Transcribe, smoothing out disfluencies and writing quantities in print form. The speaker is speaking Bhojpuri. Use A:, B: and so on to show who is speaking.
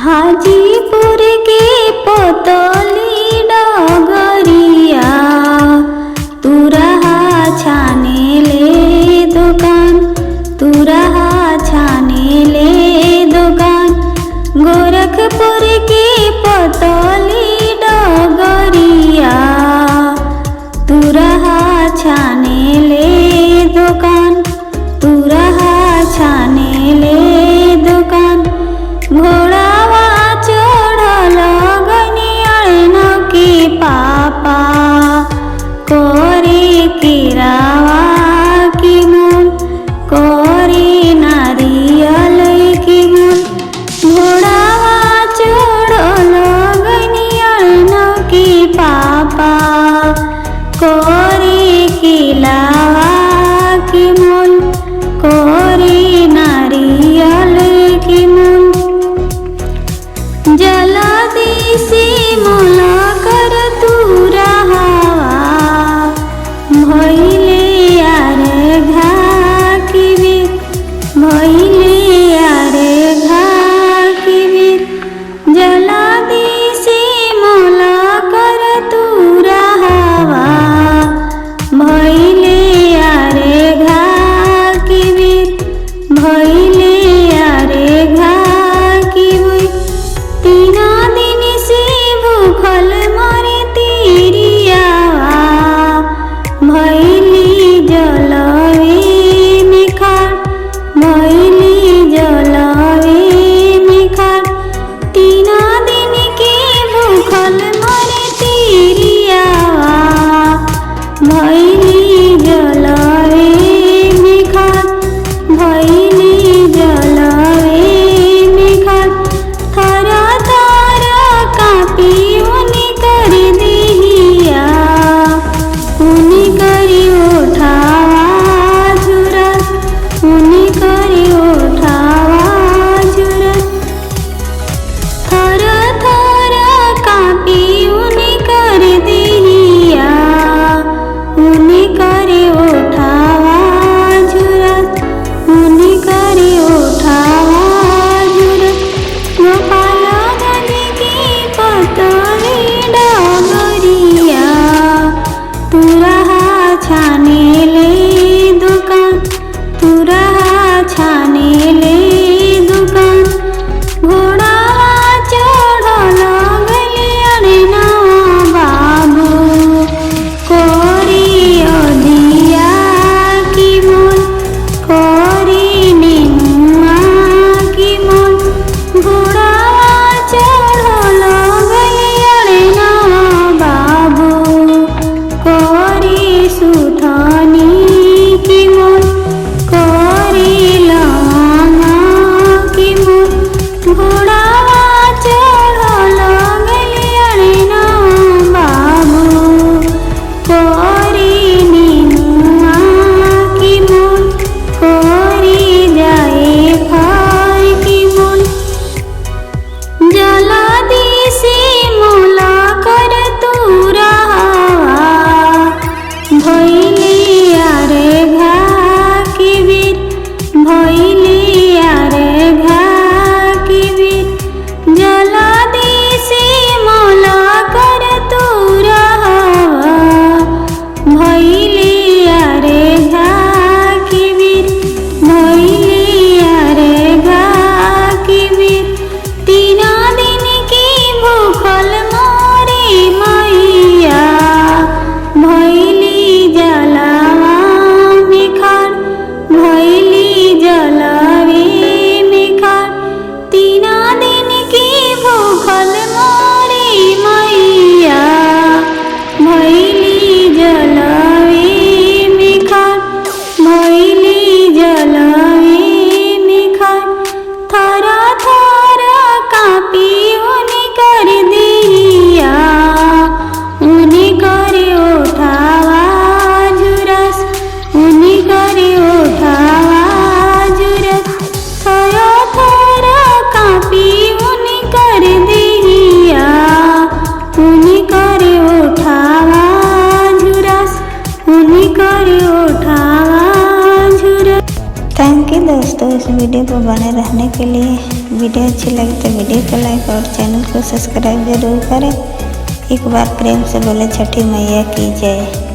A: हाजीपुर के पतली डगरिया, तुरहा छाने ले दुकान, तुरहा छाने ले दुकान। गोरखपुर के पतली डगरिया, तुरहा छाने ले दुकान, तुरहा छाने ले दुकान। घोड़ावा चढ़ल गनियान के पापा, करे केरावा की मूल, करे नारियल की मूल। घोड़ावा चढ़ल गनियान के पापा, करे केलावा की मूल, करे नारियल की मूल। जलदी से मोला कर तू रहावा, भइले यार घा की बीर, भइले यार घा की बीर। जलदी से मोला कर तू रहावा, भइले यार घा की बीर, भइले यार घा की बीर। तीना दिन से भूखल मरे तिरियावा, भैली जलवे में खाड़, भैली जलवे में खाड़। तीना दिन के भूखल मरे तिरियावा, भैली जलवे में खाड़, भैली जलवे में खाड़। थर थर कापी उनी कर दिहिया, उनी करी उठावा झुरस, उनी करी उठावा झुरस। थर थर कापी उनी कर दिहिया, उनी करी उठावा झुरस, उनी करी उठावा झुरस। गोपालगंज की पतली डगरिया, तुरहा छाने ले दुकान, तुरहा छाने ले दुकान। घोड़ावा चढ़ल गलियन नवा बाबू, कोरी अदिया की मोल, कोरी नेमुआ की मोल। घोड़ावा चढ़ल गलियन नवा बाबू, कोरी सुथनी की मोल, कोरी लवंगा की मोल। घोड़ावा चढ़ल गलियन नवा बाबू, कोरी नेमुआ की मोल, कोरी जाए फर की मोल। जलदी से मोला कर तू रहावा, भइले यार घा की बीर, भइले यार घा की बीर। जलदी से मोला कर तू रहावा, भइले यार घा की बीर, भइले यार घा की बीर। तीना दिन की भूखल मोरे मैया, भैली जलवा में खाड़, भैली जलवे में खाड़। तीना दिन की भूखल मोरे मैया, भैली जलवे में खाड़, भैली जलवे में खाड़। थर थर कापी उनी कर दिया, उनी कर उठावा झुरस, उनी कर उठावा झुरस। थर थर कापी उनी कर दिया, उनी कर उठावा झुरस, उनी कर उठावा झुरस।
B: Thank you दोस्तों, इस वीडियो पर बने रहने के लिए।
A: वीडियो अच्छी लगे तो वीडियो को लाइक और चैनल को सब्सक्राइब जरूर करें। एक बार प्रेम से बोले छठी मैया की जय।